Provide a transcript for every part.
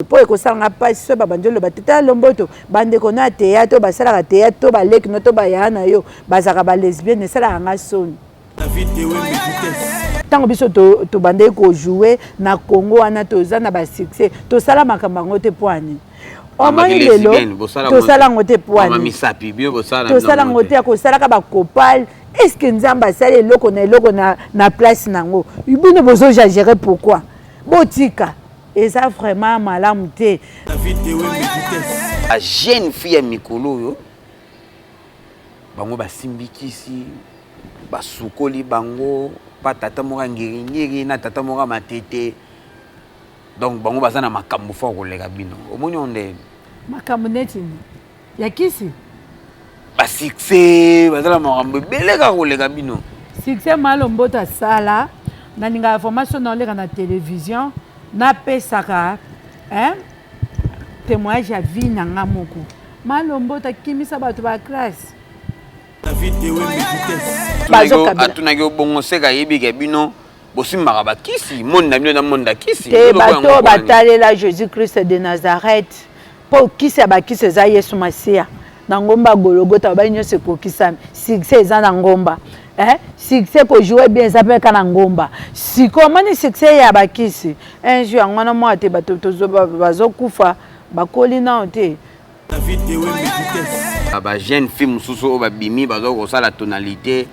Mpo ekosala nga mpasi soki babandi oloba te, tala Lomboto, bandeko no ya théâtre oyo basalaka théâtre to baleki no to bayaya na yo bazalaka ba lesbienne, esalaka nga soni. Ntango biso tobandaki kojouer na Congo wana, toza na basuccès, tosala makambo yango te. Mpo ani omoni lelo tosala yango te? Mpo ani tosala yango te? Ya kosalaka bakopale, est ce que Nzambe asali eloko na eloko na place nango? Bino bozoexagérer pourquoi? Botika, eza vraiment malamu te. Bajeune fille ya mikolo oyo, bango basimbi kisi, basukoli bango pa tata moko ya ngiringiri na tata moko ya matete. Donc bango baza na makambo fort koleka bino. Omoni oyo nde Makambo neti ya kisi? Basuccès, baza na makambo ebele kaka koleka bino. Succès Malomboto asala, nalingaka formation, naoleka na télévision, napesaka, hein, témoignage ya vie na nga moko. Malomboto akimisa bato ba classe. Atunaki obongo seka, ayebi ke bino bosimbaka bakisi, monde na bino na monde ya kisi. Te, bato batalela Jésus Christ de Nazareth, mpo kisi ya bakisi eza Yesu Masiya. Na ngomba Gologota babai nyonso ekokisami. Succès eza na ngomba, eh? Succès kojouer bien eza mpe ka na ngomba. Sikoyo omoni succès ya bakisi, un jour yango wana mwa te, bato bazokufa, bakoli nao te. Bajeune fille mosusu oyo babimi, baza kosala tonalité,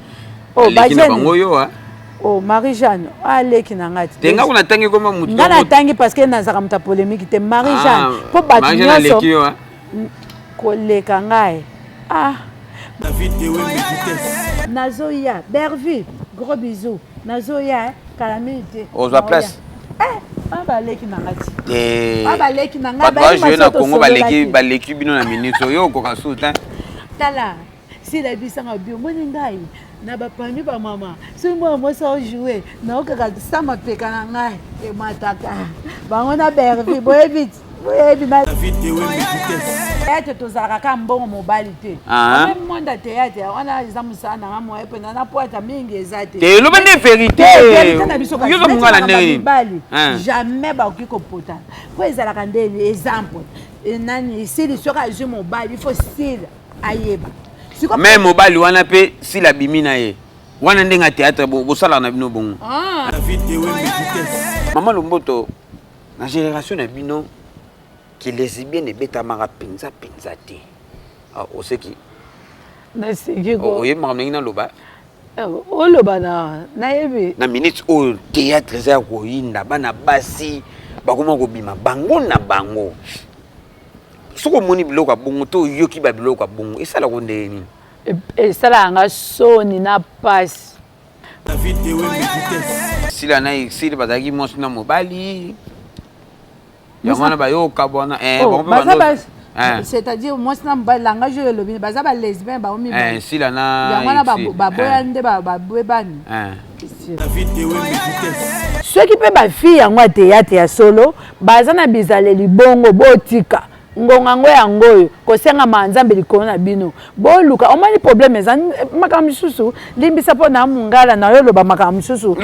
aleki na bango yo. Oh, Marie Jeanne aleki na ngai. Te, nga kuna natangi koma mutu. Nga natangi parce que nazalaka moto ya polémique te. Marie Jeanne, mpo bato nyonso koleka ngai, ah, nazoya. Bervi, gros bisou, nazoya kala mingi te. Ozwa place. Baleki na ngai ti, baleki na ngai. Bajoue na Congo, baleki, baleki bino na minute oyo, okoka su te. Tala, sila ebisanga bi, omoni ngai na bapami bamama, soki mwana mwasi aojoue, naokaka sa mapeka na ngai emataka bango na Bervi. Boyebi ti, boyebi na théâtre tozalaka kaka mbongo mobali te. Même monde ya théâtre wana eza mosala nanga moye mpenza na poata mingi eza te. Te, eloba nde vérité. Vérité na biso mibali jamais bakoki kopotana, mpo ezalaka ndeni. Exemple nani? Esili soki azwi mobali, il faut sila ayeba. Mais mobali wana mpe sila abimi na ye wana, ndenge ya théâtre bosalaka na bino bongo. Mama Lomboto, na génération na bino, kilesbienne ebetamaka mpenza mpenza te. Oseki. Naseki. Oyebi makambo ndenge naloba. Oloba na nayebi. Na minute oyo théâtre eza ya koyinda, bana basi bakoma kobima bango na bango. Soki omoni biloko ya bongo to oyoki babiloko ya bongo, esalako ndenge nini? Esalaka nga soni na pasi. Sila na Exile bazalaki mwasi na mobali, yango wana bayoka bwana. C'est-à-dire mwasi na mobali, langage oyo elobi baza balesbien, bango mibali. Sila na Yango wana baboya nde babwebani. Soki mpe bafille yango ya théâtre ya solo baza na bizaleli bongo, botika ngonga yango, yango oyo kosengama Nzambe likolo na bino. Boluka, omoni problème eza makambo mosusu, limbisa mpo na mongala na yo, oloba makambo mosusu.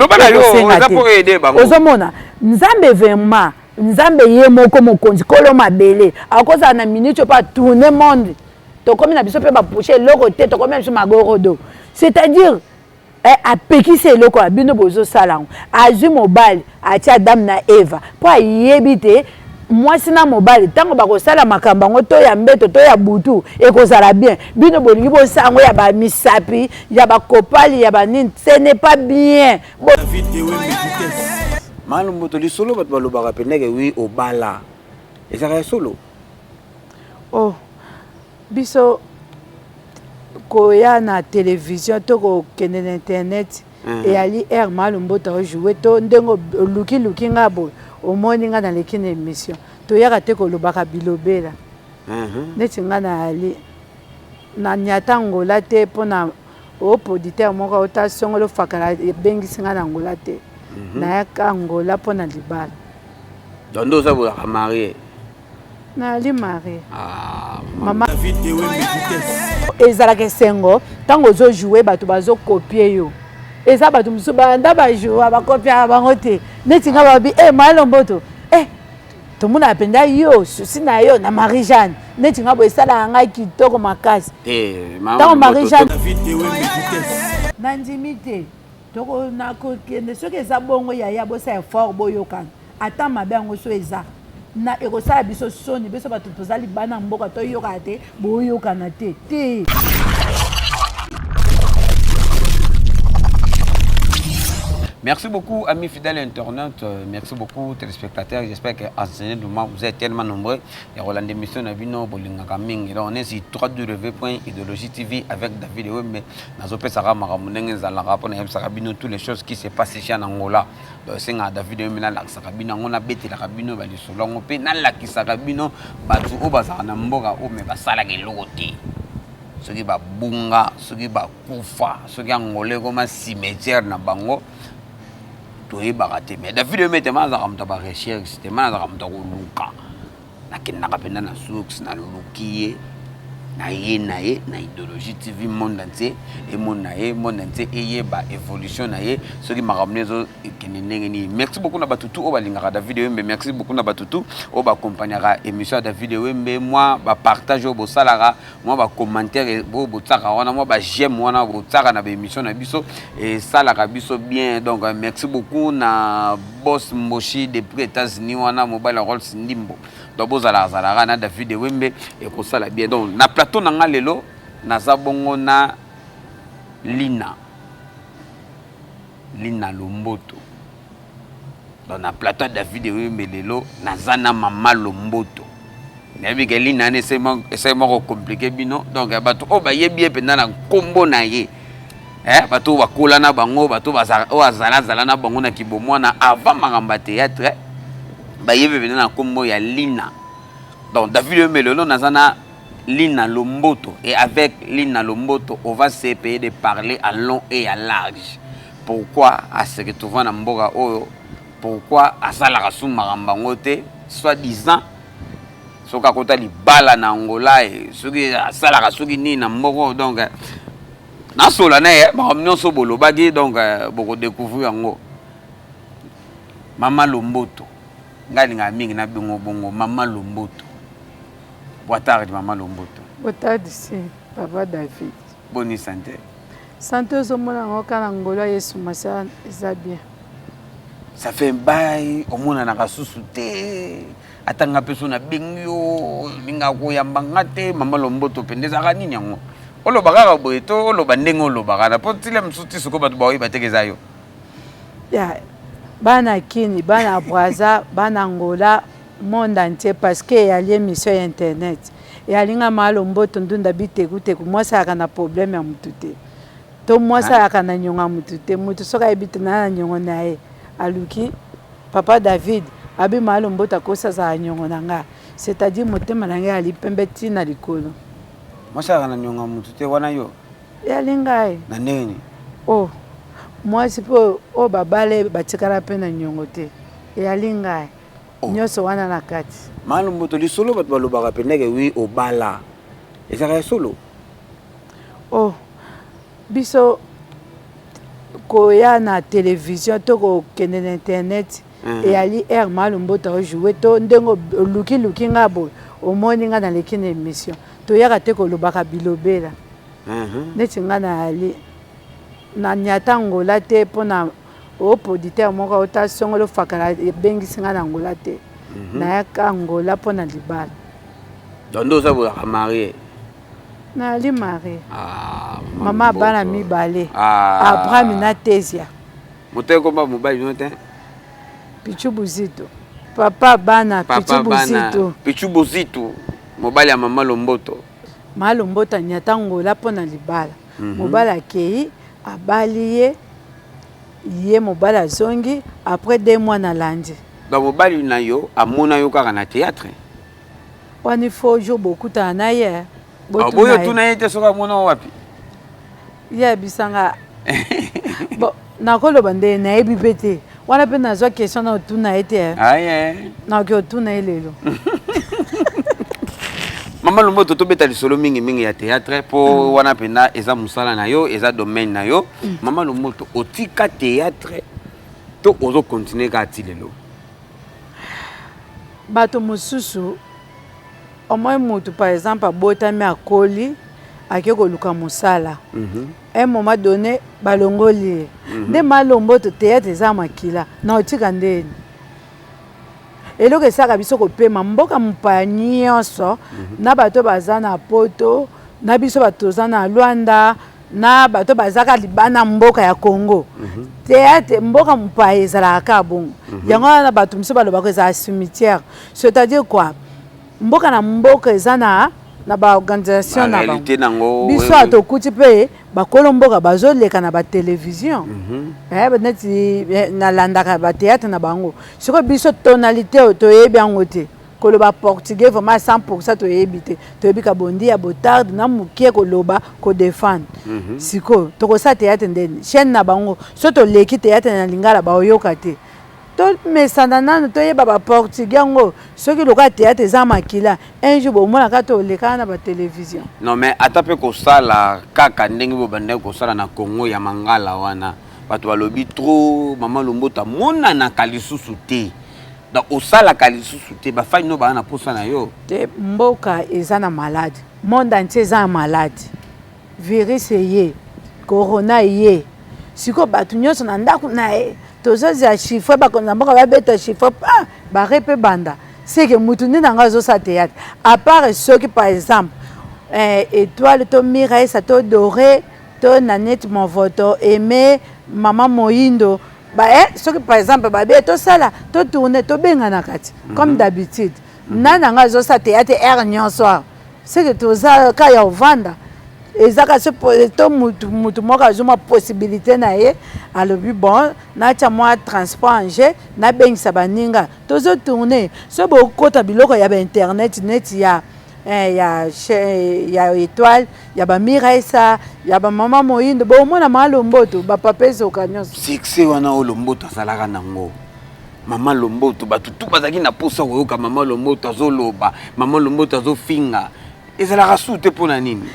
Ozomona Nzambe vraiment, Nzambe ye moko mokonzi kolo mabele akozala na minute oyo mpo atourne monde. Tokomi na biso mpe bapushe eloko te, tokomi na biso magorodo, c'est-à-dire apekisi eloko ya bino bozosala yango. Azwi mobali, atia Adamu na Eva, mpo ayebi te mwasi na mobali ntango bakosala makambo yango, to ya mbeto to ya butu, ekozala bien. Bino bolingi bosala yango ya bamisapi, ya bakopali, ya banini, ce n'est pas bien. Malomboto, lisolo bato balobaka pendeke wi obala, ezalaka ya solo? Oh, biso koya na télévision to kokende na internet, eyali aire Malomboto ajoue to ndenge olukiluki nga boye, omoni nga naleki na émission, toyaka te kolobaka bilobela. Neti nga nayali na nyata Ngola te mpona o producteur moko ota songolo fakala ebengisi nga na Ngola te. Nayaka Ngola mpona libala. Donc nde oza bozalaka marie? Nayali marie. Mama, ezalaka esengo ntango ozojoue, bato bazokopie yo. Eza bato mosusu banda bajoua, bakopiaka bango te. Neti nga, babi e Malomboto e. Tomonaka mpenza yo susi na yo na Marie Jeanne neti nga boye esalaka ngai kitoko makasi ntango Marie Jeanne nandimi te nakokende soki eza bongo yaya bosala effort boyokana ata mabe yango so eza na ekosala biso soni biso bato toza libanda mboka toyokana te boyokana te te. Merci beaucoup, amis fidèles internautes. Merci beaucoup, téléspectateurs. J'espère que en ce moment, vous êtes tellement nombreux. Et Roland d'émission, Nabino, Bolingaka Mingi. On est sur www.idéologie TV avec David Ewembe. Nazope Sarah Maramunenge Zalara, pour nous toutes les choses qui se passent ici en Angola. Donc, c'est David Ewembe, nalakisaka bino yango, nabetelaka bino balisolo yango mpe nalakisaka bino bato oyo bazalaka na mboka oyo me basalaka eloko te. Soki babunga, soki bakufa, soki Angola ekoma cimetière na bango, toyebaka te. Mais David Ewembe tema azalaka moto ya barecherche, tema azalaka moto ya koluka. Nakendaka mpenza na source, naluki ye, na ye na ye na Idéologie TV, monde entier emona ye, monde entier eyeba évolution na ye, soki makambo nde ezokende ndenge nini. Merci beaucoup na bato tu oyo balingaka David Ewembe. Merci beaucoup na bato tu oyo baaccompagnaka émission ya David Ewembe. Mwa bapartage oyo bosalaka, mwa bacommentaire oyo botiaka wana, mwa baj'aime wana botiaka na baémission na biso, esalaka biso bien. Donc merci beaucoup na boss Mboshi depuis États-Unis wana, mobile Rolls Ndimbo. Donc bozalaka zalaka na David Ewembe, ekosala bien. Donc na plateau na nga lelo naza bongo na Lina, Lina Lomboto. Donc na plateau ya David Ewembe lelo naza na mama Lomboto. Nayebi ke Lina wana esali moko compliqué bino. Donc bato oyo bayebi ye mpenza na nkombo na ye, bato oyo bakola na bango, bato oyo azalazala na bango na kibomwana avant makambo ya théâtre, bayebi mpenza na nkombo ya Lina. Donc David Ewembe lelo naza na Lina Lomboto, et avec Lina Lomboto on va se payer de parler à long et à large. Pourquoi à se retrouver na mboka oyo, pourquoi asalaka su makambo yango te, soit disant soki akota libala na Angola, soki asalaka soki nini na mboka. Donc nasola na ye makambo nyonso bolobaki, donc bokodécouvrir yango. Mama Lomboto, ngai alingaka mingi na bengo bongo Mama Lomboto. Boa tarde, Mama Lomboto. Boa tarde, sim, papa David. Boni santé? Santé ozomona yango kaka na ngolo ya Yesu Masiya, eza bien. Ça fait bail omonanaka susu te, ata nga mpe so nabengi yo olingaka koyamba nga te. Mama Lomboto, mpenza ezalaka nini yango? Oloba kaka boye to oloba ndenge olobaka na mpo ntile mosusu ti sikoyo bato baoyeba teke eza yo. Ya bana Kini, bana Braza, bana Angola, monde entier, parce que eyali émission ya internet eyali nga Maa Lomboto Ndunda bitekuteku. Mwasi ayaka na problème ya mutu te, to mwasi ayaka na niongo ya mutu te. Mutu soki ayebi te naa na niongo na ye, aluki papa David abi Maa Lomboto akosi azala niongo na nga, c'est-à-dire motema na ngai ali pembe ntina likolo. Mwasi ayaka na niongo ya mutu te wana yo? Eyali ngai. Na ndenge nini? Oh, mwasi mpe oyo babale batikala mpe na niongo te, eyali ngai. Nyonso wana na kati. Maa Lomboto, lisolo bato balobaka mpendake wi obala, ezalaka ya solo? Oh, biso koya na télévision to kokende na internet, eyali aire Maa Lomboto ajoue to ndenge olukiluki nga boye, omoni nga naleki na émission, toyaka te kolobaka bilobela. Neti nga nayali na nyata Angola te mpona o producteur moko ota songolo fakala ebengisi nga na Angola te. Nayaka Angola mpona libala. Donc nde oza bozalaka marie? Nayali marie. Ah, mama bana mibale. Ah. Abraham na Tesia. Moto ekomba mobali no te? Pichu Buzito, papa bana. Pichu Buzito. Pichu Buzito, mobali ya mama Lomboto. Maa Lomboto anyata Angola mpona libala. Mobali akei, abali ye, ye mobali azongi après 2 mois nalandi. Donc mobali na yo amona yo kaka na théâtre? Wani fo jour bokutana na ye. Boyo tuna ye te soki amona wapi? Ye ayebisanga. Bon, nakoloba nde nayebi mpe te wana mpe nazwa question na otuna ye te. Nakoki otuna ye lelo. Mama Lomboto, tobeta lisolo mingimingi ya théâtre mpo wana mpenza eza mosala na yo, eza domaine na yo. Mama Lomboto, otika théâtre to ozocontinue kaka ti lelo? Bato mosusu omoi mutu par exemple abotami akoli ake koluka mosala un moment donné balongoli ye nde malomboto théâtre eza makila na otika ndeni eloko esalaka biso kopema mboka mopaya nyonso na bato baza na poto na biso bato toza na Luanda na bato bazaka libanda mboka ya Congo théâtre mboka mopaya ezalaka kaka bongo. Yango wana bato mosusu balobaka ezala cimetière, c'est-à-dire quoi? Mboka na mboka eza na baorganisation na bango. Biso atokuti mpe bakolo mboka bazoleka na batelevizio neti nalandaka bathéâtre na bango. Sikoyo biso tonalité oyo toyebi yango te. Koloba portugais vraiment 100 toyebi te. Toyebi ka bondi ya botarde na mokie koloba kodéfendre. Sikoyo tokosala théâtre ndeni chaîne na bango so toleki théâtre na lingala baoyoka te. Tomesana nanu toyeba baportugais yango. Soki lokola théâtre eza makila, un jour bomonaka tolekaka na batelevizio. Non, mais ata mpe kosala kaka ndenge bobandaki kosala na Congo ya mangala wana, bato balobi trop mama Lomboto amonanaka lisusu te. Donc osalaka lisusu te, bafani no baa na posa na yo. Te, mboka eza na malade, monde entier eza na malade, virus eye, corona eye. Sikoyo bato nyonso na ndako na ye tozozela chiffre, bakonzi na mboka babeta chiffre pa bare mpe banda seke mutu nde nango azosala théâtre. À part soki par exemple étoile to miraesa to doré to Nanete Movoto, aimé mama Moyindo ba, soki par exemple babe tosala totourne tobenganaka ti comme d'habitude. Nani yango azosala théâtre heure nyonso awa? Seke toza ka ya ovanda eza kasi to mutu mutu moko azwi mwa possibilité na ye, alobi bon, natia mwa transport en jeu, nabengisa baninga, tozotourne. So bokota biloko ya bainternet neti ya étoile, ya bamiraisa, ya bamama Moyindo, bomona malomboto bapapa ezoka nyonso. Succès wana oyo Lomboto azalaka nango, mama Lomboto, bato tu bazalaki na mposa koyoka mama Lomboto azoloba, mama Lomboto azofinga, ezalaka su te mpo na nini?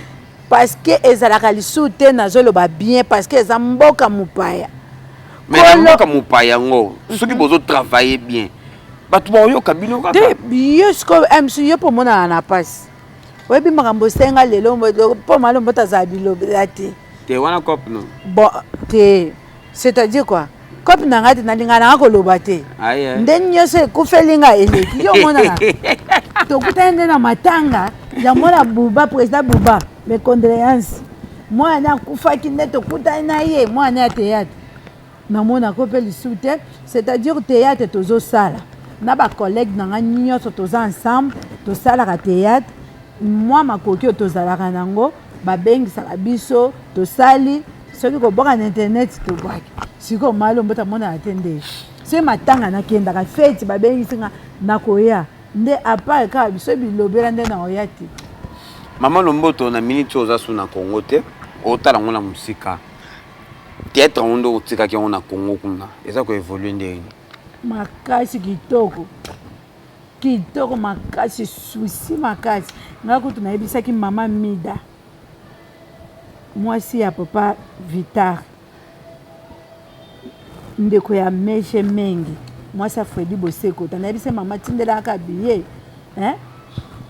Parce que ezalaka lisusu te, nazoloba bien, parce que eza mboka mopaya. Mais na mboka mopaya yango, soki bozotravaille bien, bato baoyoka bino kaka. Te, yo sikoyo mc, yo mpo omonana na mpasi, oyebi makambo osenga lelo mpo malomboto azala bilobela te. Te, wana cope no. Bon, te, c'est-à-dire quoi? Cope na ngai te, nalingaka nanga koloba te. Nde nyonso ekufeli nga eleki. Yo omonana tokutani nde na matanga ya mwana Buba, président Buba, mes condoléances. Mwana akufaki nde tokutani na ye, mwana ya théâtre namonako mpe lisusu te. C'est-à-dire théâtre tozosala na bacollègue na ngai nyonso, toza ensemble, tosalaka théâtre. Mwa makoki oyo tozalaka nango, babengisaka biso, tosali. Soki kobwaka na internet, tobwaki. Sikoyo malombo tamonaka te nde soki matanga nakendaka, feti babengisi nga, nakoya nde. À part kaka biso bilobela nde nakoya te. Mama Lomboto, na minute oyo oza su na Congo te, otala yango na mosika, théâtre yango nde otikaki yango na Congo kuna eza koévolue ndenge? Makasi, kitoko, kitoko makasi, susi makasi. Ngai kutu nayebisaki mama Mida, mwasi ya papa Vitar, ndeko ya Meshe Mengi, mwasi ya Fredi Bosekota, nayebisi mama tindelaka billet, eh?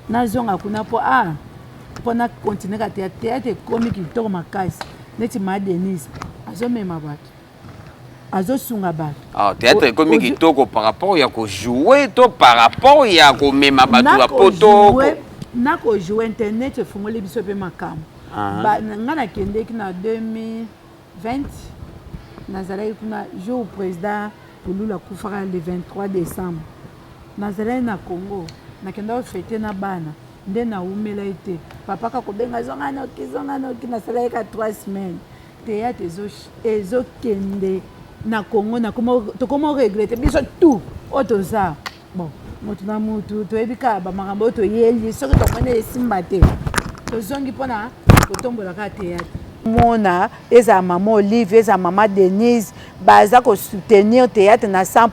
Nazonga kuna mpo ah, mpo na continue ka théâtre. Théâtre ekomi kitoko makasi neti ma Denise azomema bato, azosunga bato. Ah, théâtre ekomi kitoko par rapport ya kojouer to par rapport ya komema bato ya poto? Na kojouer. Internet efungoli biso mpe makambo. Nga nakendeki na 2020, nazalaki kuna jour président Pululu akufaka le 23 décembre. Nazalaki na Congo, nakendaki kofêter na bana nde nawumela ye te. Papa kaka kobenga zonga noki, zonga noki. Nasalaki ka 3 semaines. Théâtre ezokende na Congo, tokoma regretter biso tout oyo toza. Bon, motu na motu toyebi kaka bamakambo oyo toyeli. Soki tomoni esimba te, tozongi mpona kotombola kaka théâtre. Mona ezala mama Olive, ezala mama Denise, baza kosoutenir théâtre na 100.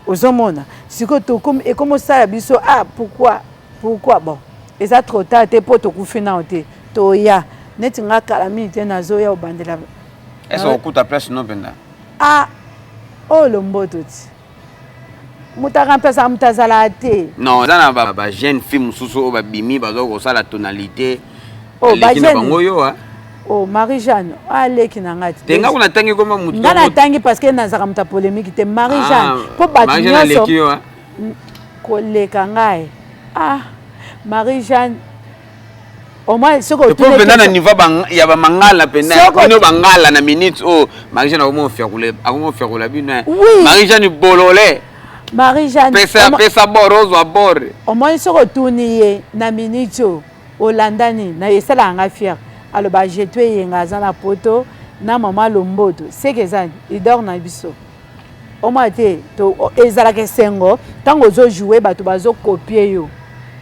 Ozomona sikoyo ekomi osala biso ah, pourquoi, pourquoi? Bon, eza trop tard te mpo tokufi nao te. Toya neti nga kala mingi te, nazoya obandela. Est-ce okuta place no mpenza? Ah, oyo Lomboto ti. Moto aremplaçaka moto azalaka te. Non, eza na ba jeune fille mosusu oyo babimi, baza kosala tonalité. Oh, baleki na bango yo. Oh, Marie Jeanne aleki na ngai. Te, nga kuna natangi koma motu. Nga natangi parce que nazalaka moto ya polémique te. Marie Jeanne, mpo bato nyonso koleka ngai. Ah, Marie Jeanne, au moins soki mpo mpenza na niveau ya bamangala mpenza, bino bangala na minute oyo, Marie Jeanne akomofiakula bino. Oui. Marie Jeanne bolole. Marie Jeanne. Pesa, pesa bor, ozwa bor. Au moins soki otuni ye na minute oyo olandani na esalaka nga fier, aloba jetu eyenga aza na poto na mama Lomboto, seke eza idor na biso omona te. Ezalaka esengo ntango ozojoue, bato bazokopie yo.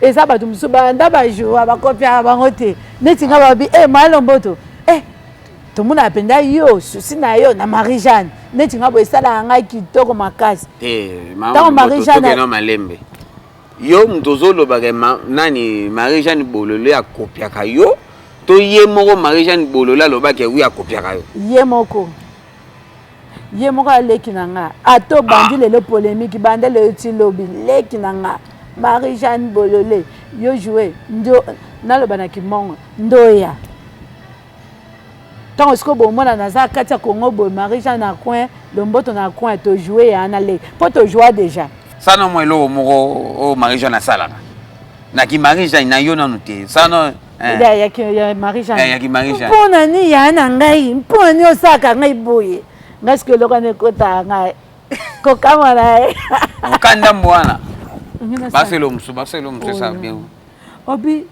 Eza bato mosusu banda bajoua, bakopiaka bango te. Neti nga, babi e maa Lomboto e, tomonaka mpenza yo susi na yo na Marie Jeanne. Neti nga boye, esalaka ngai kitoko makasi. Ntango Marie Jeanne malembe, yo moto ozolobaka nani, Marie Jeanne Bolole akopiaka yo to ye moko Marie Jeanne Bolole alobaki wi akopiaka yo? Ye moko, ye moko aleki na nga. Ata obandi lelo polémique, banda lelo ti lobi, leki na nga Marie Jeanne Bolole, yo joue ndo naloba na kimongo ndoya. Ntango sikoyo bomona naza kati ya Congo boye, Marie Jeanne na coin, Lomboto na coin, tojoue ya na leki mpo tojoua déjà. Sana mwa eloko moko oyo Marie Jeanne asalaka naki Marie Jeanne na yo nanu te, sana. Ya Marie Jeanne? Yaki Marie Jeanne. Mpo na nini ya na ngai? Mpo na nini osalaka ngai boye? Ngai sikoyo eloko wana ekotaka ngai kokamwa na ye. Oka ndambo wana, baselo mosusu, baselo mosusu esala bien. Obi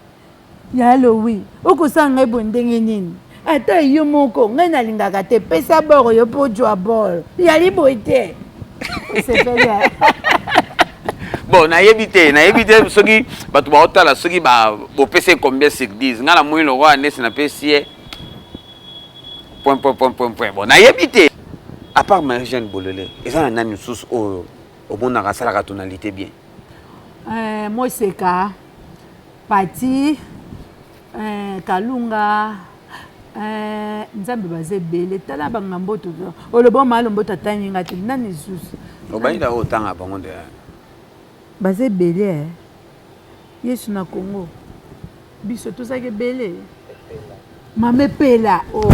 ya lowi, okosala ngai boye ndenge nini? Ata yo moko, ngai nalingaka te. Pesa bor yo mpo ojwa bor, yali boye te. Osepeli? Bon, nayebi te, nayebi te soki bato baotala, soki bopesi ye combien sur 10. Ngai namoni lokola nesi napesi ye point point point point point. Bon, nayebi te, à part Marie Jeanne Bolole, eza na nani mosusu oyo omonaka asalaka tonalité bien? Moseka, Pati, Kalunga, Nzambe, baza ebele. Tala bangambo oloba, omala Lomboto atangi nga te. Nani lisusu? Obayinda otanga bango nde. Baza ebele. Yesu na Congo, biso tozalaki ebele. Mama Epela o oh.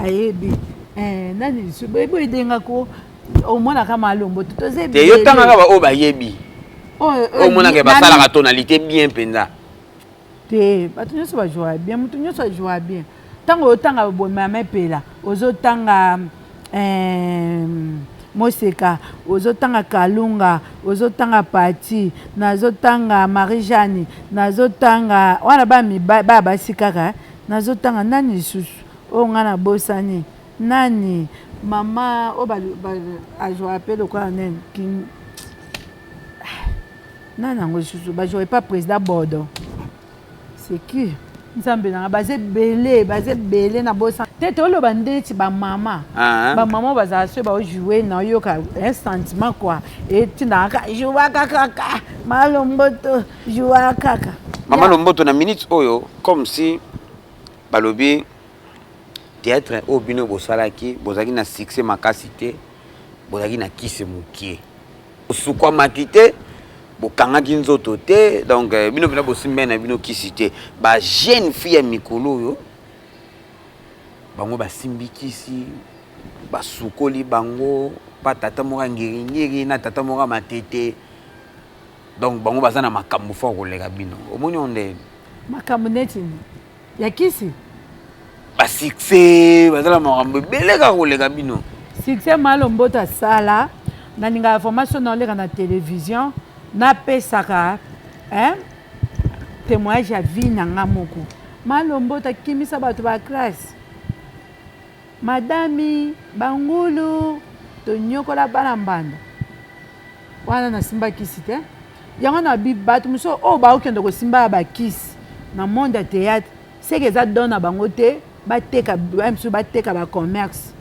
Ayebi nani lisusu boyebi edengako omonaka malombo toza. Te, yo tangaka baoyo bayebi, oyo omonaka basalaka tonalité bien mpenza. Te, bato nyonso bajouaka bien, moto nyonso ajouaka bien. Ntango otanga boye mama Epela, ozotanga Moseka, ozotanga Kalunga, ozotanga Pati, nazotanga Marie Jeanne, nazotanga wana baya basi kaka, nazotanga nani lisusu oyo ngai nabosani? Nani mama oyo ajouaka mpe lokola nini? Nani yango lisusu bajouaka epa président Bodo? C'est qui? Nzambe nanga, baza ebele, baza ebele na bosa te. Toloba ndeti bamama, bamama bazala soki baojoue, naoyoka un sentiment quoi, etindaka kaka jouaka kaka Malomboto, joua kaka. Mama Lomboto, na minute oyo, comme si balobi théâtre oyo bino bosalaki, bozalaki na succès makasi te, bozalaki na kisi mokie, bosukwamaki te, bokangaki nzoto te, donc bino mpena bosimbai na bino kisi te. Bajeune fille ya mikolo oyo, bango basimbi kisi, basukoli bango pa tata moko ya ngiringiri na tata moko ya matete, donc bango baza na makambo fort koleka bino. Omoni oyo nde? Makambo neti ya kisi? Basuccès, baza na makambo ebele kaka koleka bino. Succès Malomboto asala, nalingaka formation, naoleka na télévision, napesaka hein, témoignage ya vie na nga moko. Malomboto akimisa bato baclasse, madami bangulu, tonyokola bana mbanda wana. Nasimba kisi te. Yango na bato mosusu oyo baokende kosimba ya bakisi na monde ya théâtre, seke eza don na bango te. Bateka mosusu, bateka bacommerce.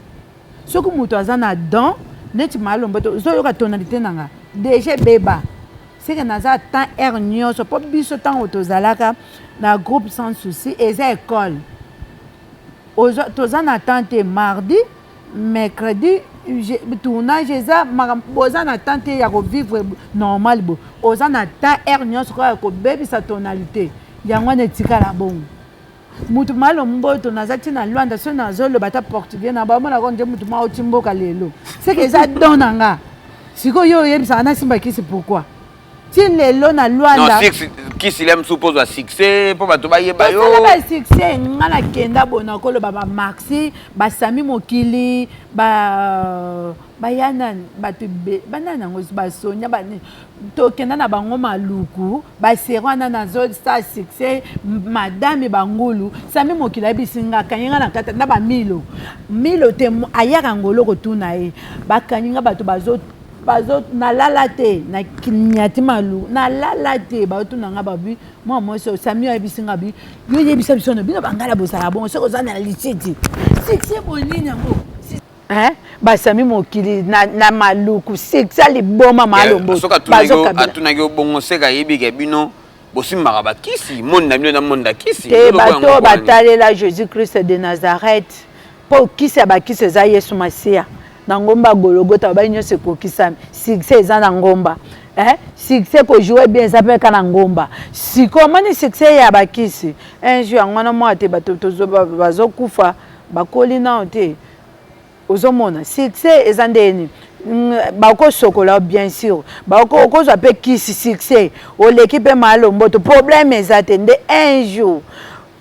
Soki moto aza na don neti Malombo, ozoyoka tonalité na nga déjà ebeba, seke naza temps heure nyonso. Mpo biso ntango tozalaka na groupe Sans Souci, eza école, toza na temps te. Mardi, mercredi, Tournage eza boza na temps te ya kovivre normal, bo oza na temps heure nyonso kaka kobebisa tonalité. Yango wana etikala bongo. Mutu Malomboto, naza ntina Lwanda, soki nazoloba ata portugais na bamonaka nde mutu moko auti mboka lelo, seke eza don na nga. Sikoyo yo oyebisaka nasimba kisi, pourquoi ti lelo na Lwanda? Kisi le mosusu mpo ozwa succès, mpo bato bayeba yo. Tosala basuccès. Nga nakenda bona koloba bamaxi, basami mokili, baya nani, bato banani yango, basonia banini, tokenda na bango Maluku, baseri wana nazosala succès. Madame bangulu sami mokili ayebisi nga, akangi nga na kata na bamilo milo te, ayaka ngolo kotuna ye, bakangi nga, bato bazo bazo nalala te na nyati malu, nalala te, bazotuna nga, babi mwa mwasi oyo sami ayebisi nga, bi yo yebisa biso no bino bangala bozala bongo, soki oza na lisiti succès bonini yango. Hein? Basami mokili na Maluku, succès liboma Malombo. Soki atunaki yo bongo, seka ayebi ke bino bosimbaka bakisi, monde na bino na monde ya kisi. Te, bato batalela Jésus Christ de Nazareth, mpo kisi ya bakisi eza Yesu Masiya na ngomba Gologota. Babai nyonso ekokisami. Succès eza na ngomba, eh? Succès kojouer bien eza mpe ka na ngomba. Sikoyo omoni succès ya bakisi un jour, yango wana mwa te bato bazokufa, bakoli nao te. Ozomona succès eza ndeni, bakosokola bien sûr, okozwa mpe kisi, succès oleki mpe Malomboto, problème eza te. Nde un jour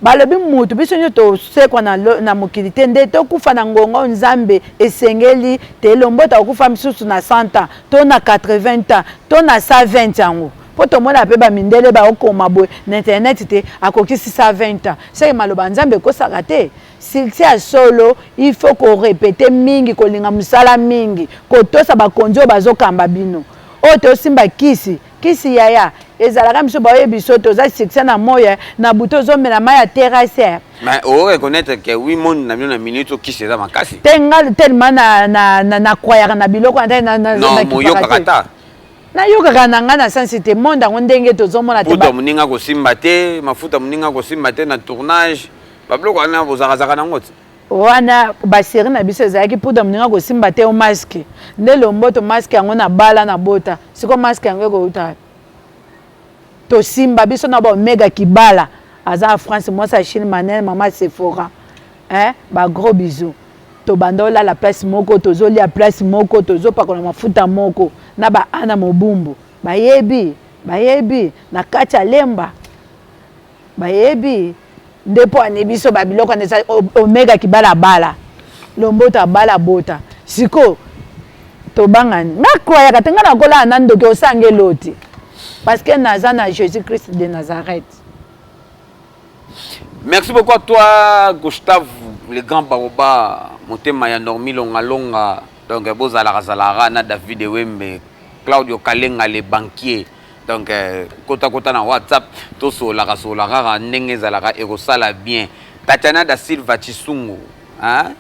balobi mutu biso nyonso tosekwa na mokili te, nde tokufa na ngonga Nzambe esengeli te. Lomboto akokufa misusu na 100 ans to na 80 ans to na 120 yango, mpo tomona mpe bamindele baokoma boye na internet te, akokisi 120 ans. Seke maloba Nzambe ekosaka te. Succès ya solo, il faut korépéter mingi, kolinga mosala mingi, kotosa bakonzi oyo bazokamba bino. Oyo tosimba kisi, kisi yaya ezalaka biso baoyebi biso toza succès na moya na butu, ozomela mai ya terrasse. Mais oreconnaître que oui, monde na bino na minute oyo kisi eza makasi. Te, nga tellement na croyaka na biloko. Non, moyokaka ta. Nayokaka na ngai na sensi te, monde yango ndenge tozomona te. Poudre moninga kosimba te, mafuta moninga kosimba te na tournage, babiloko wana bozakazaka nango te. Wana basérie na biso ezalaki poudre moninga kosimba te, o masque nde Lomboto, masque yango na bala na bota. Sikoyo masque yango ekouta, tosimba biso na baomega kibala aza na France, mwasi ya Chine, Manel, mama Sephora, hein? Bagros bisous. Tobanda olala place moko, tozolia place moko, tozopakola mafuta moko na baana mobumbu, bayebi, bayebi na kati ya Lemba, bayebi nde mpo ani biso babiloko wana eza omega kibala bala Lomboto abala bota. Sikoyo tobangani, nga croyaka te, nga nakolala na ndoki osanga eloti, parce que naza na Jésus Christ de Nazareth. Merci beaucoup à toi, Gustave, le grand baoba, motema ya Normi Longa Longa. Donc, bozalaka zalaka na David Wembe, Claudio Kalenga, le banquier. Donc, kota kota na WhatsApp, tosolaka solaka kaka ndenge ezalaka, ekosala bien. Tatiana da Silva Chisungu, hein?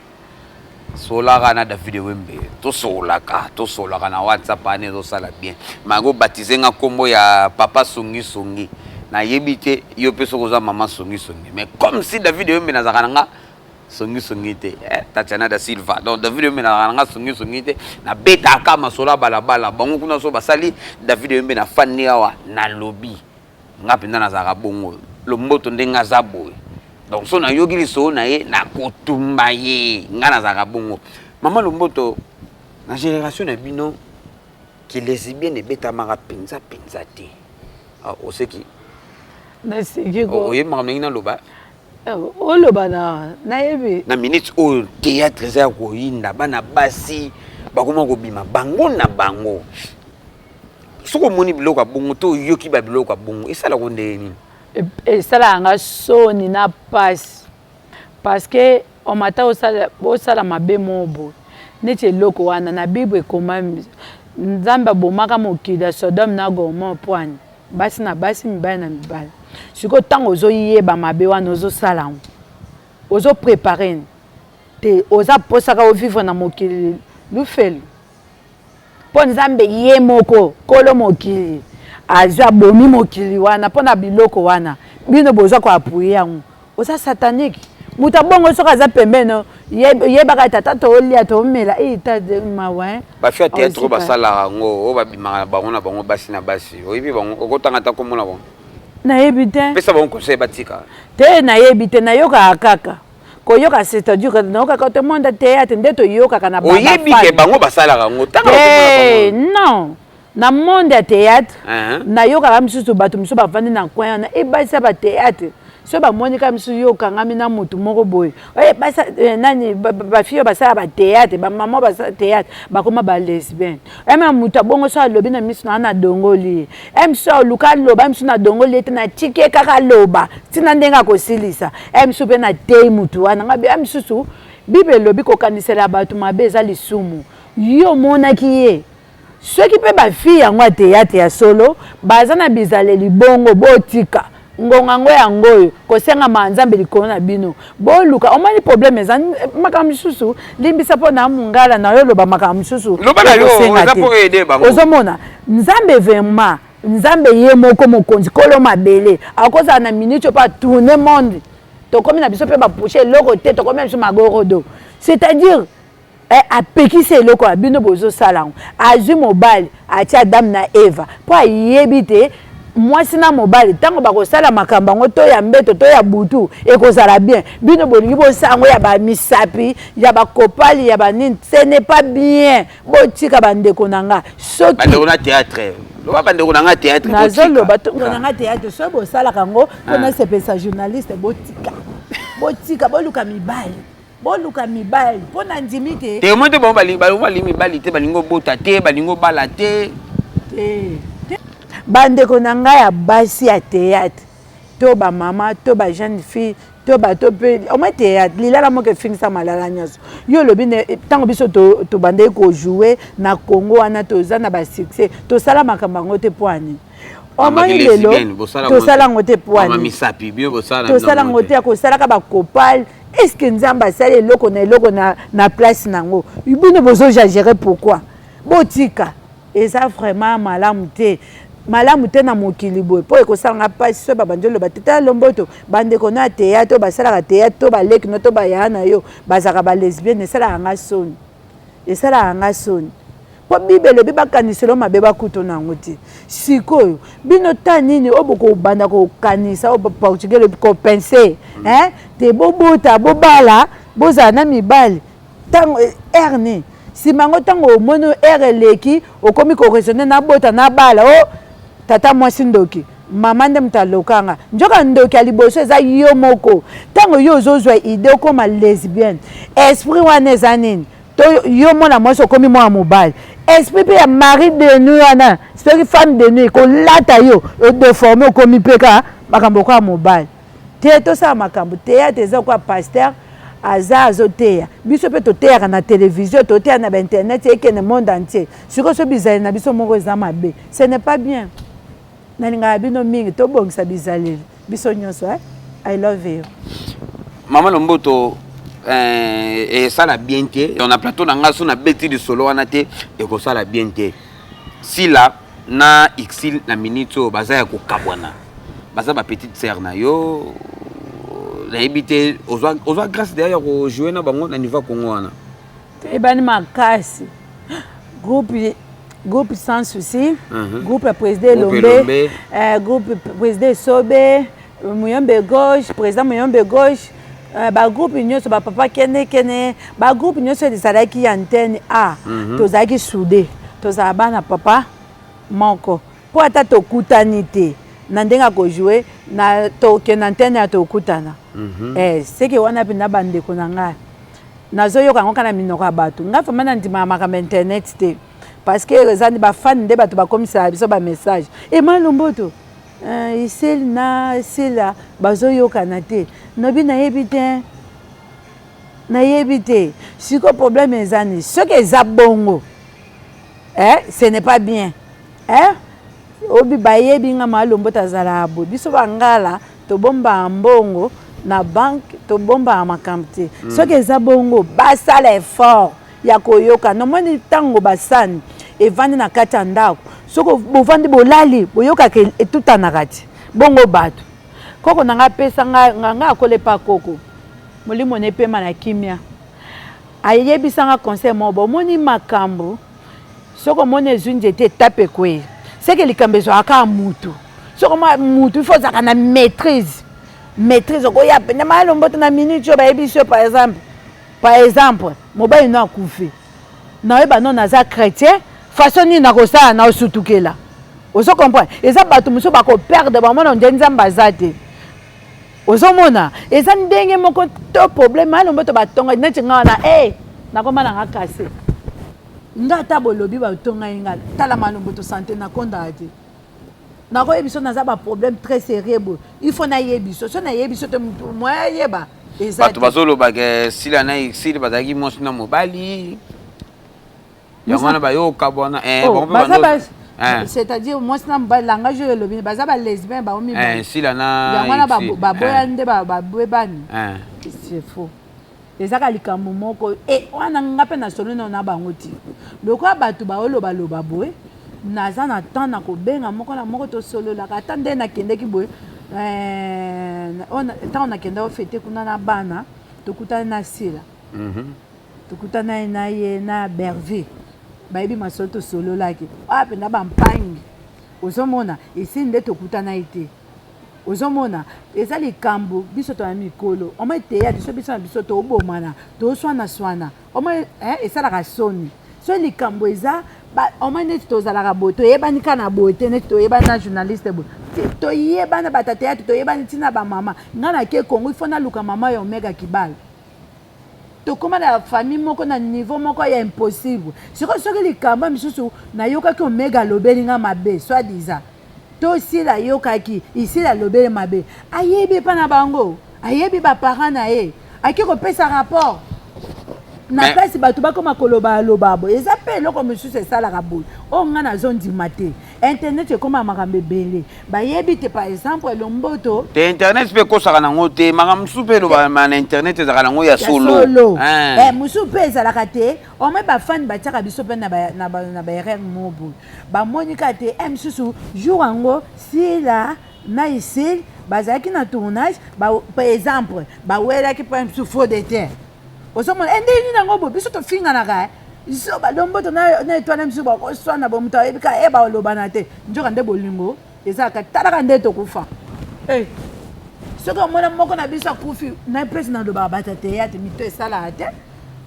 Solaka na David Wembe, tosolaka tosolaka na WhatsApp wana, ezosala bien. Mago baptise nga nkombo ya papa Songi Songi, nayebi te yo mpe soki oza mama Songi Songi, mais comme si David Wembe nazalaka na nga songi songi te, eh, Tatiana da Silva. Donc David Wembe nazalaka na nga songi songi te, nabetaka masolo ya balabala bango kuna so basali. David Wembe na fandi awa, nalobi nga mpenza nazalaka bongo. Lomboto ndenge aza boye, donc so nayoki lisolo na ye, nakotumba ye. Nga nazalaka bongo. Mama Lomboto, na génération na bino ki lesbienne ebetamaka mpenza mpenza te. Ah, oseki. Naseki ko. Oyebi makambo ndenge naloba. Oloba na nayebi. Na minute oyo théâtre eza ya koyinda, bana basi bakoma kobima bango na bango. Soki omoni biloko ya bongo to oyoki babiloko ya bongo, esalako ndenge nini? Esalaka nga soni na pasi, parce que omata osala mabe moko boye neti eloko wana na Bible ekomami, Nzambe abomaka mokili ya Sodome na Gomore poani basi na basi, mibali na mibali. Sikoyo ntango ozoyeba mabe wana ozosala yango, ozoprépare te, oza posaka ovivre na mokili lufelu, mpo Nzambe ye moko kolo mokili azwi abomi mokili wana mpo na biloko wana bino bozwa koappuyer yango. Oza satanique. Moto abongo soki aza pembeni, Yebaka tata tolia tomela ta mawa. Bafille ya théâtre oyo basalaka yango, oyo babimaka na bango na bango, basi na basi, oyebi bango? Okotanga ata komona bango? Nayebi te. Pesa bango conseil batika. Te, nayebi te, nayokaka kaka koyoka, c'est-à-dire nayokaka te monde théâtre nde toyokaka na Oyebi ke bango basalaka yango? Te, non, na monde ya théâtre nayokaka misusu, bato mosusu bavandi na coin wana, ebasi ya bathéâtre, so bamoni kaka misusu, yo okangami na motu moko boye, basa nani, bafille oyo basala bathéâtre, bamama basala théâtre, bakoma balesbienne. Eme moto abongo so alobi na miso na nga, nadongoli ye. E miso aluka aloba, miso nadongoli ye te, natiki ye kaka aloba ntina ndenge akosilisa. E miso mpe natei motu wana nga e misusu. Bible elobi kokanisela bato mabe eza lisumu. Yo omonaki ye, soki mpe bafille yango ya théâtre ya solo baza na bizaleli bongo, botika ngonga yango yango oyo kosengama Nzambe likolo na bino. Boluka, omoni problème eza makambo mosusu, limbisa mpo na mongala na yo, oloba makambo mosusu. Ozomona Nzambe vraiment, Nzambe ye moko mokonzi, kolo mabele, akozala na minute oyo mpo atourne monde. Tokomi na biso mpe bapushe eloko te, tokomi na biso magorodo, c'est-à-dire apekisi eloko ya bino bozosala yango. Azwi mobali, atia Adamu na Eva, mpo ayebi te mwasi na mobali ntango bakosala makambo yango, to ya mbeto to ya butu, ekozala bien. Bino bolingi bosala yango ya bamisapi, ya bakopali, ya banini, ce n'est pas bien. Botika, bandeko na nga. Soki bandeko na théâtre, loba bandeko na nga théâtre. Nazoloba na nga théâtre, soki bosalaka yango mpona sepelisa journaliste, botika, botika, boluka mibali, boluka mibali, mpo na ndimi te. Te, omoi te, bango balingi mibali te, balingi obota te, balingi obala te. Bandeko na ngai ya basi ya théâtre, to bamama, to bajeune fille, to bato mpe, omoi théâtre lilala moko efingisa malala nyonso. Yo olobi ntango biso tobandeki kojouer na Congo wana, toza na basuccès, tosala makambo yango te. Mpo ani omoni lelo tosala yango te? Po ani tosala yango te ya kosalaka bakopale? Est ce que Nzambe asali eloko na eloko na place nango? Bino bozoexagérer pourquoi? Botika, eza vraiment malamu te, malamu te na mokili boye, mpo ekosalanga mpasi so babandi oloba te. Tala Lomboto, bandeko no ya théâtre oyo basalaka théâtre, to baleki no, to bayaya na yo bazalaka balesbienne, esalaka nga soni, esalaka nga soni, mpo Bible elobi bakaniselo mabe bakutu na yango te. Sikoyo bino ta nini oyo bokobanda kokanisa, oyo portugais elobi kopenser te? Bobota, bobala, bozala na mibali. Ntango ere nini nsima yango, ntango omoni ere eleki, okomi koraisonner, nabota, nabala, o tata mwasi ndoki, mama nde moto alokanga. Nzoka ndoki ya liboso eza yo moko. Ntango yo ozozwa idée okóma lesbienne, esprit wana eza nini? To yo mwana mwasi okomi mwana mobali, esprit mpe ya mari de nuit wana, soki femme de nuit kolata yo, odéformer, okomi mpe ka makambo okoya mobali te. Tosala makambo théâtre eza kwa pasteur aza azoteya biso, mpe toteyaka na télévision, toteya na bainternet, ekende monde entier. Sikoyo so bizaleli na biso moko eza mabe, ce n'est pas bien. Nalingaka bino mingi, tobongisa bizaleli biso nyonso. I love you. Mama Lomboto, esala bien te na plateau na nga so nabeti lisolo wana te, ekosala bien te. Sila na Exil na minute oyo baza ya kokabwana, baza bapetite sœur na yo. Nayebi te, ozwa grâce deya ya kojouer na bango na niveau ya Kongo wana? Toyebani makasi, groupe Sans Souci, groupe ya président Elombe, groupe président Esobe, Muyombe Gauche, président Muyombe Gauche, bagroupe nyonso, bapapa kene kene, bagroupe nyonso ezalaki ya antenne a. Tozalaki soudé, tozala bana papa moko, mpo ata tokutani te na ndenge ya kojouer na tokende antenne ya tokutana. Seke wana mpenza bandeko na ngai, nazoyoka yango kaka na minoko ya bato. Ngai vraiment nandimaka makambo internet te, parce que eza bafani nde bato bakomisaka biso bamessage. Ema Lomboto, Isel na Sila bazoyokana te, nobi nayebi te, nayebi te. Sikoyo problème eza nini? Soki eza bongo, ce n'est pas bien. Obi bayebi nga maa Lomboto azalaka boye. Biso bangala tobombaka mbongo na banque, tobombaka makambo te. Soki eza bongo, basala effort ya koyoka. Nomoni ntango basani evandi na kati ya ndako, soki bovandi, bolali, boyokaka etutanaka ti bongo. Bato koko na nga apesa nga, nga akolepa koko, molimo na epema na kimia. Ayebisanga conseil moko, bomoni makambo soki omoni ezwi nzete etape ekwei, seke likambo ezwaka kaka mutu. Soki omona mutu, il faut ozalaka na maîtrise. Maîtrise okoya pene mayalo mboto na minute oyo bayebisi yo, par exemple, par exemple mobali no akufi, nayeba no naza chrétien, façon nini nakosala na osutukela. Ozo comprendre? Eza bato mosusu bakoperdre, bamona nde Nzambe aza te. Ozomona eza ndenge moko to problème mayalo mboto batonga neti nga wana e nakoma nanga kase nga ata bolobi batonga ye nga tala mayalo mboto sante nakondaka te. Nakoyebi so naza baproblème très sérieux boye, il faut nayebi so so nayebi so te motu moya ayeba eza bato bazoloba ke Sila na Exil bazalaki mwasi na mobali, yango wana bayoka bwana. Oh, baza c'est-à-dire mwasi na mobali, langage oyo elobi baza balesbien bango mibale. Sila na Yango wana baboya nde babwebani, c'est faux. Ezaka likambo moko e wana nga mpe nasolo nano na bango ti lokola bato baolobaloba boye, naza na temps na kobenga moko na moko, tosololaka. Ata nde nakendeki boye, ntango nakenda ofete kuna na bana, tokutani na Sila, tokutani na ye na Bervi, bayebi masolo tosololaki oyo mpenza bampangi. Ozomona esi nde tokutana ye te. Ozomona eza likambo biso toya mikolo omoi théâtre so biso na biso tobomana, toswana-swana omoi esalaka soni. So likambo eza omoi neti tozalaka boye, toyebani kaka na boye te, neti toyebani na journaliste boye, toyebana bato ya théâtre, toyebani ntina bamama. Ngai nake Kongo, ifo naluka mama ya Omega Kibala, tokóma na famille moko na niveau moko ya impossible. Sikoyo soki likambo misusu nayokaki Omega alobeli nga mabe, soit disant to Sila ayokaki Isila alobeli mabe, ayebi epa na bango, ayebi baparent na ye, ake kopesa rapport na place bato bakoma koloba aloba boye. Eza mpe eloko mosusu esalaka boye oyo ngai nazondima te. Internet ekóma makambo ebele, bayebi te. Par exemple Lomboto Te, internet mpe ekosaka nango te. Makambo mosusu mpe elobama na internet ezalaka nango ya solo. Mosusu mpe ezalaka te. Omoi bafani batiaka biso mpe na baerreur mo boye, bamoni kaka te. Mosusu jour yango Sila na Isil bazalaki na tournage, par exemple bawelaki mpe mosusu faux de terre. Ozomona ndenge nini yango boye biso tofinganaka zoba Lomboto na Etoile mosusu bakoswana bo moto ayebi kaka e balobana te, nzoka nde bolingo ezalaka. Talaka nde tokufa. Soki omona moko na biso akufi na place, nalobaka bato ya théâtre mito esalaka te,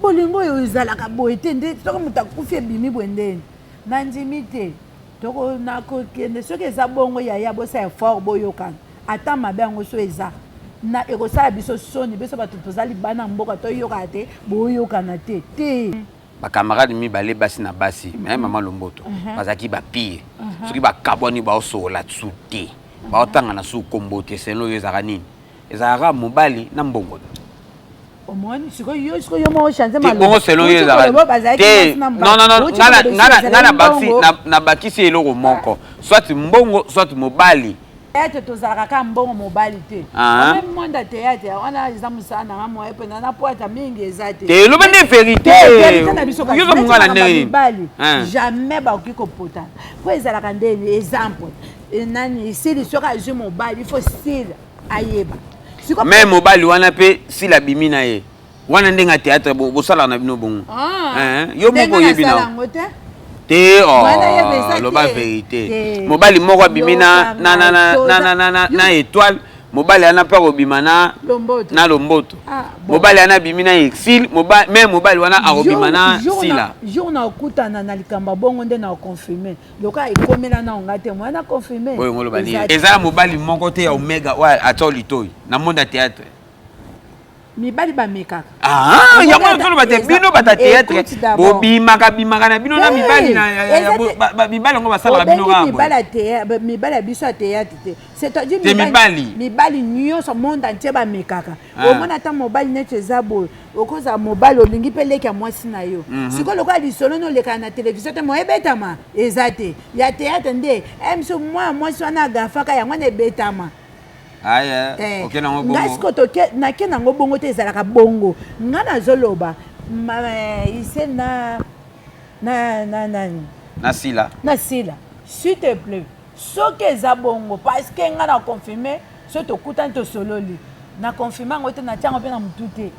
bolingo oyo ezalaka boye te. Nde soki moto akufi ebimi boye ndeni nandimi te nakokende. Soki eza bongo, yaya, bosala effort, boyokana. Ata mabe yango so eza na ekosala biso soni, biso bato toza libanda mboka toyokana te, boyokana te te. Bacamarade mibale, basi na basi, me mama Lomboto bazalaki bapire. Soki bakabwani, baosokola tsu te, baotanga na su kombo te. Selo oyo ezalaka nini? Ezalaka mobali na mbongo. Omoni sikoyo yo, sikoyo yo moko change. Bongo selo oyo ezalaka te? Non, non, non, nga nabakisi eloko moko: soit mbongo, soit mobali. Théâtre tozalaka kaka mbongo mobali te. Même monde ya théâtre wana eza mosala nanga moye mpenza na poata mingi eza te. Te, eloba nde vérité. Vérité na biso mongala ndenge mibali jamais bakoki kopotana, mpo ezalaka ndeni. Exemple nani, Isili soki azwi mobali, il faut Sila ayeba. Mais mobali wana mpe Sila abimi na ye wana, ndenge ya théâtre bosalaka na bino bongo, yo moko oyebi na te. Loba vérité, mobali moko abimi na Étoile, mobali wana mpe akobima na Lomboto, mobali wana abimi na Exil, mais mobali wana akobima na Sila. Jour na okutana na likambo bongo nde na oconfirme. Lokola ekomela na nga te, mwana confirme. Oyo ngoloba nini? Eza na mobali moko te ya Omega oyo atya litoi na monde ya théâtre? Mibali bamekaka. Yango toloba te, bino bata théâtre bobimaka bimaka na bino na mibali, mibali yango basalaka bino. Kaka mibali ya biso ya théâtre te, c'est-à-dire mibali. Mibali nyonso monde entier bamekaka. Omona ata mobali neti eza boye, okozala mobali olingi mpe leki ya mwasi na yo. Sikoyo lokola lisolo no olekaka na télévision te, mo ebetama eza te ya théâtre nde miso mwana mwasi wana agafaka yango wana ebetama. Ngai sikoyo nake nango bongo te, ezalaka bongo. Ngai nazoloba ise na nani? Na Sila. Na Sila, s'il te plaît, soki eza bongo, parce que ngai na confirme, soki tokutani tosololi, na confirme yango te, natia yango mpe na motu te.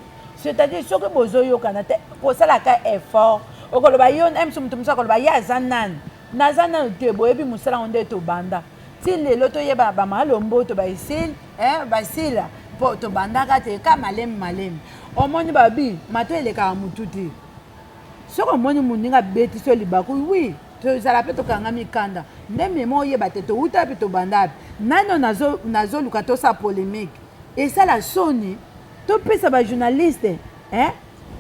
C'est-à-dire soki bozoyokana te, kosalaka effort, okoloba yo mso moto mosusu akoloba ye aza nani, naza nanu te. Boyebi mosala yango nde tobanda ti lelo, toyeba bamalombo to baesili basila mpo tobandaka te ka malemi malemi. Omoni babi mato elekaka motu te. Soki omoni moninga abeti so libaku, wi, tozala mpe tokanga mikanda nde mema oyeba te touta mpe tobanda mpe nano nazoluka tosala polémique, esala soni. Topesa bajournaliste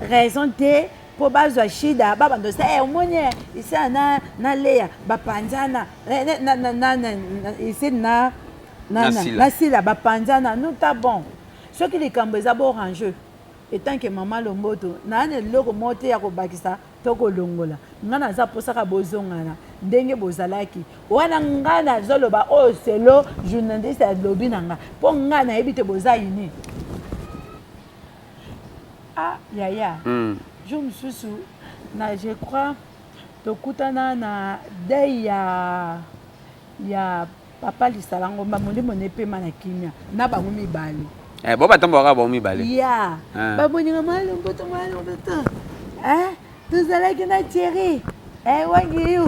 raison te mpo bazwa shida, babanda osa omoni isala na Leya bapanzana isili na Sila bapanzana. Nuta bon, soki likambo eza borange etant que mama Lomboto, naa na eloko moko te ya kobakisa to kolongola. Nga naza mposaka bozongana ndenge bozalaki wana. Nga nazoloba oyo selo journaliste alobi na nga, mpo nga nayebi te boza ini. Ah yaya, Jour mosusu na, je crois, tokutana na deuil ya papa Lisala Ngomba, molimo na epema na kimia, na bango mibale. Eh, bo batambolaka bango mibale. Ya. Ah. Bamoninga Malomboto, Malomboto, eh, tozalaki na Thierry wangi yu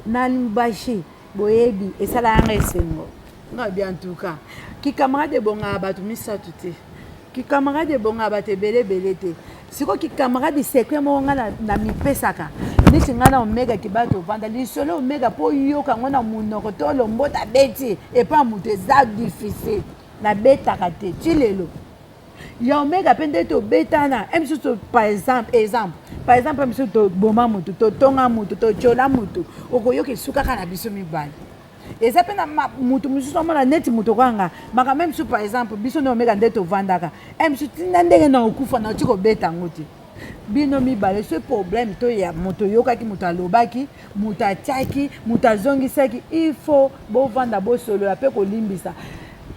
na Lubumbashi. Boyebi esala yanga esengo nga bi. En tout cas, kicamarade ebongaka bato misato te, kicamarade ebongaka bato ebele ebele te. Sikoyo kicamarade secret moko nga na mipesaka neti ngai na Omegaki bato ovanda lisolo Omega mpo oyoka yango na monoko to Lombota beti epa moto eza difficile. Nabetaka te ti lelo ya Omega mpe nde tobetana e mosusu. Par exemple, par exemple, mosusu toboma motu, totonga motu, totyola motu, okoyoka esukaka na biso mibale. Eza mpe na motu mosusu omona neti moto okanga makambo mosusu. Par exemple, biso nde Omega nde tovandaka e mosusu ntina ndenge na okufa na oti kobeta yango te. Bino mibale so problème to ya moto oyokaki, moto alobaki, moto atiaki, moto azongisaki, il faut bovanda, bosolola mpe kolimbisa.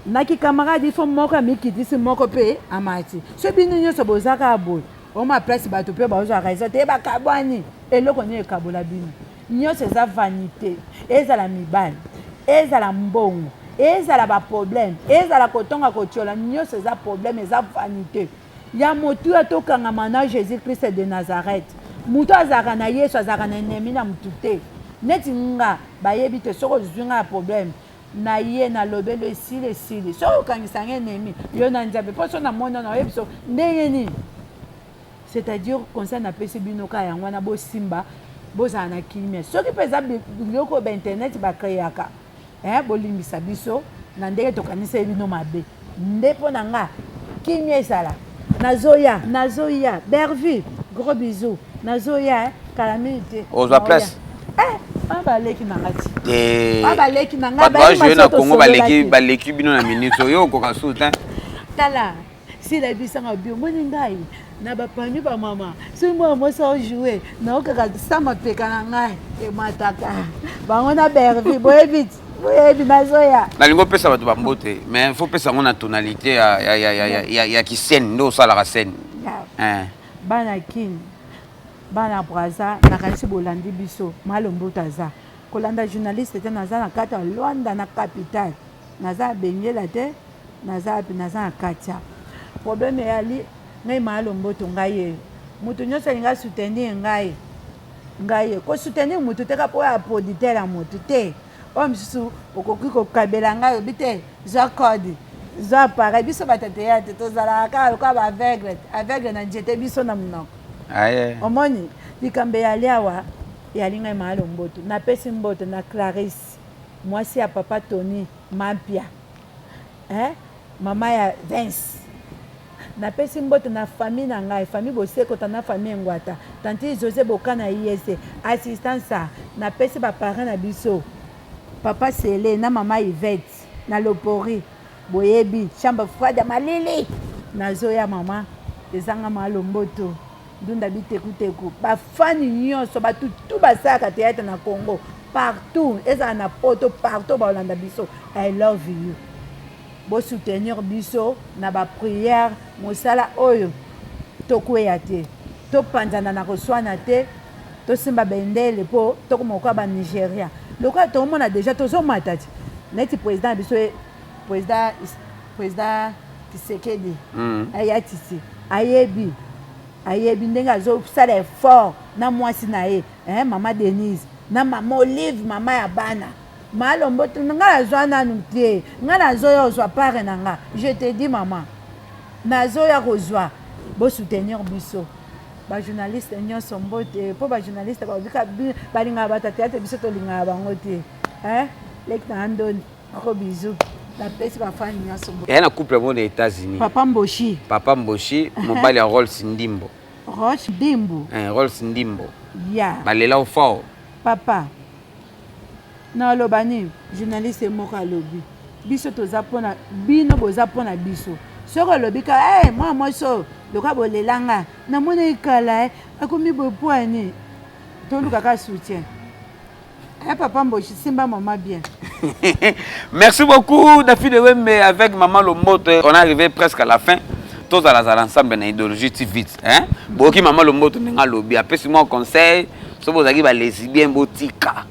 Naki camarade, il faut moko amikitisi, moko mpe amati. So bino nyonso boza kaka boye, oma place bato mpe bazwa raison te, bakabwani. Eloko nini ekabola bino nyonso? Eza vanité. Ezala mibali, ezala mbongo, ezala baproblème, ezala kotonga, kotiola, nyonso eza problème, eza vanité ya motuya. Tokangama na Jésus Christ de Nazareth. Moto azalaka na Yesu azalaka na ennemi na motu te. Neti nga, bayebi te, soki ozwi nga ya problème na ye, nalobeli, esili, esili. Soki okangisa nga ennemi, yo na Nzambe, mpo so namoni na oyebi so ndenge nini. C'est-à-dire, conseil napesi bino kaka yango wana: bosimba, bozala na kimia. Soki mpe eza biloko oyo bainternet bacréaka, bolimbisa biso na ndenge tokaniseli bino mabe. Nde mpo na nga, kimia ezala. Nazoya, nazoya. Bervi, gros bisou, nazoya kala mingi te. Ozwa place. Baleki na nga ti. Te. Baleki na nga. Bato bajoue na Congo baleki, baleki bino na minute oyo, okoka su te. Tala, sila yebisanga bi omoni ngai na bapami bamama, soki mwana mwasi aojoue, naokaka sa mapeka na ngai emataka bango na Bervi. Boyebi ti, boyebi, nazoya. Nalingi opesa bato bambote, mais faut pesa yango na tonalité ya kiscène nde osalaka scène. Bana Kini, bana Braza, nakanisi bolandi biso. Malomboto aza kolanda journaliste te. Naza na kati ya Lwanda, na capitale. Naza Bengela te, naza wapi? Naza na kati ya problème eyali ngai Malomboto. Ngai ye moto nyonso alingi asoutenir ngai, ngai ye kosoutenir motu te kaka mpo oyo aproducteur ya motu te. Oyo mosusu okoki kokabela ngai, oyebi te, zwa code, zwa appareil. Biso bato ya théâtre tozalaka kaka lokola baaveugle, aveugle na nzete, biso na monoko. Omoni likambo eyali awa, eyali ngai Malomboto. Napesi mbote na Clarisse, mwasi ya papa Tony Mampia, eh? Mama ya Vince. Napesi mbote na famille na ngai, famille Bosekota na famille Engwata, tanti José Bokana, ISC assistance. Napesi baparent na biso, papa Sele na mama Yvette na Lopori. Boyebi chambre froide ya malili. Nazoya, mama, ezanga Malomboto ndunda bitekuteku. Bafani nyonso, bato tu basalaka théâtre na Congo partout, ezala na Poto, partout baolanda biso, I love you. Bosoutenir biso na baprière. Mosala oyo tokweya te, topanzana na koswana te, tosimba bendele mpo tokoma kokoya Banigeria. Lokola tomona déjà tozomata ti neti président na biso, président Tshisekedi, aya tisi ayebi. Ayebi ndenge azosala effort na mwasi na ye, eh, mama Denise na mama Olive, mama ya bana Malombo. Nga nazwa nanu te, nga nazoya kozwa part na nga. Je te dis, mama, nazoya kozwa. Bosoutenir biso bajournaliste nyonso, mbote, mpo bajournaliste babika balingaka bato ya théâtre, biso tolingaka bango te. Leki na ndoni, gros bisou, napesi bafani nyonso. Eya na couple moko na États-Unis. Papa Mboshi. Papa Mboshi, mobali ya Rolls Ndimbo. Roche Ndimbo. Rolls Ndimbo. Ya. Balela fort. Papa, naloba nini? Journaliste moko alobi: biso toza mpona bino, boza mpona biso. Soki olobi ka hey, mwana mwasi oyo loka bolelanga, namoni kala akomi boye, po ani tolukaka soutien. Papa Mboshi, simba mama bien. Merci beaucoup, David Wembe avec Maman Lomboto. On est arrivé presque à la fin. Tozalazala ensemble na Idéologie TV, hein? Boyoki Mama Lomboto ndenge alobi, apesi mwa conseil: so bozalaki balesbien, botika.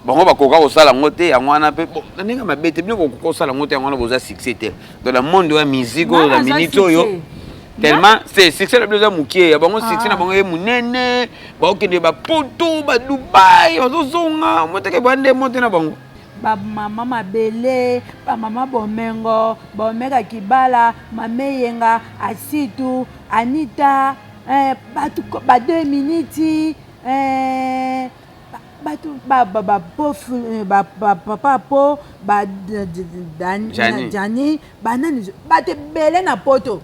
Bango bakoka kosala yango te, yango wana mpe bon, na ndenge mabe te, bino bokoka kosala yango te, yango wana boza succès te dans le monde ya musique oyo. Na minute oyo, tellement c'est succès na bino eza mokie, ya bango succès na bango ye monene, baokende bapoto, badubai, bazozonga moteke bande mote na bango. Bamama mabele, bamama bomengo, baomeka kibala, mama Eyenga, Asitu, Anita, bato ba 2 minutes, bato bapapa po bajani, banani, bato ebele na poto.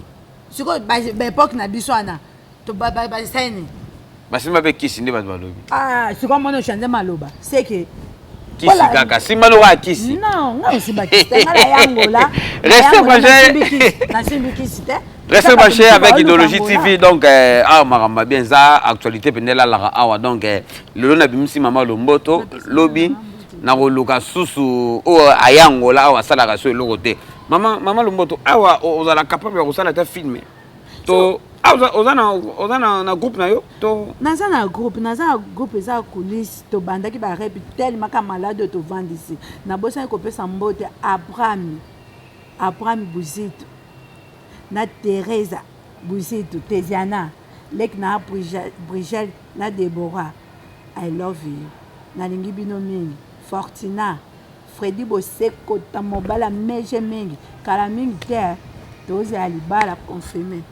Sikoyo baépoque na biso wana basani. Basimba mpe kisi nde bato balobi. Sikoyo mona ochange maloba seke. Kisi kaka simba lokola kisi. Non, nga osimba kisi te, nga na yangola. Restez branchés. Nasimbi kisi te. Restez branchés avec Idéologie TV. Donc awa makambo bien eza, actualité mpenza elalaka awa. Donc lelo nabimisi mama Lomboto, lobi nakoluka susu oyo ayangola awa asalaka so eloko te. Mama Lomboto, awa ozala capable ya kosala ata film to oza na groupe na yo to? Naza na groupe, naza na groupe, eza coulisse. Tobandaki barep telema ka malade oyo tovandisi. Nabosani kopesa mbote Abraham, Abraham Buzitu na Teresa Buzitu, Tesiana, leki na Brigel na Debora, I love you, nalingi bino mingi. Fortina, Fredi Bosekota, mobala mege mingi, kala mingi te tozala libala confirmé.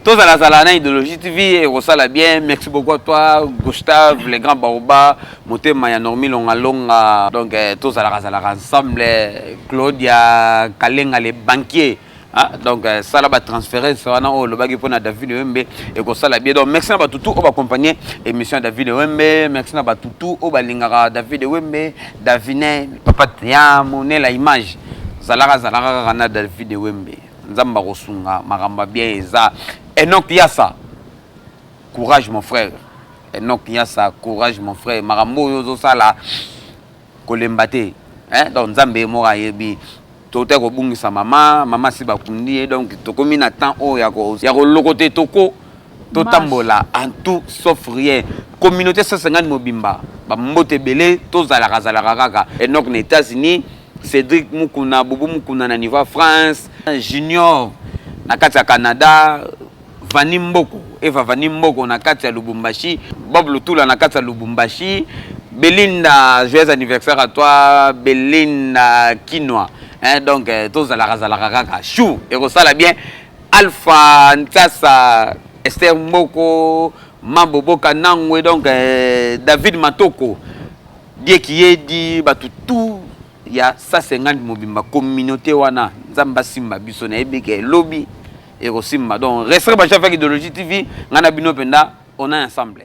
Tozalazala na Idéologie TV, ekosala bien. Merci beaucoup à toi, Gustave le grand baoba, motema ya Normi Longalonga. Donc tozalaka zalaka ensemble. Claudia Kalenga le banquier, ah, donc sala batransférence wana oyo olobaki mpona David Wembe, ekosala bien. Donc merci na bato tu oyo baaccompagne émission ya David Wembe, merci na bato tu oyo balingaka David Wembe, Davine papa ya monela image. Zalaka zalaka kaka na David Wembe, Nzambe akosunga, makambo ya bien eza. Enok Yasa, courage mon frère. Enok Yasa, courage mon frère, makambo oyo ozosala, kolemba te, hein? Donc Nzambe ye moko ayebi. Tota kobungisa mama, mama si bakundi ye, donc tokomi na temps oyo ya koloko te, toko totambola en tout sauf rien. Communauté 150 mobimba, bambote ebele, tozalaka zalaka kaka. Enok na États-Unis, Cédric Mukuna, Bubu Mukuna na niveau ya France, Junior na kati ya Canada, Vani Mboko, Eva Vani Mboko na kati ya Lubumbashi, Bob Lutula na kati ya Lubumbashi, Belinda, joyeux anniversaire à toi Belinda Kinwa, hein? Donc tozalaka zalaka kaka chou, ekosala bien. Alpha Ntiasa, Esther Mboko, Maboboka Nangwe, donc David Matoko, Dieki Yedi, bato tout ya 150 mobimba, communauté wana, Nzambe asimba biso, nayebi ke lobi ekosimba. Donc restez branchés avec Idéologie TV, ngai na bino mpenza, on est ensemble.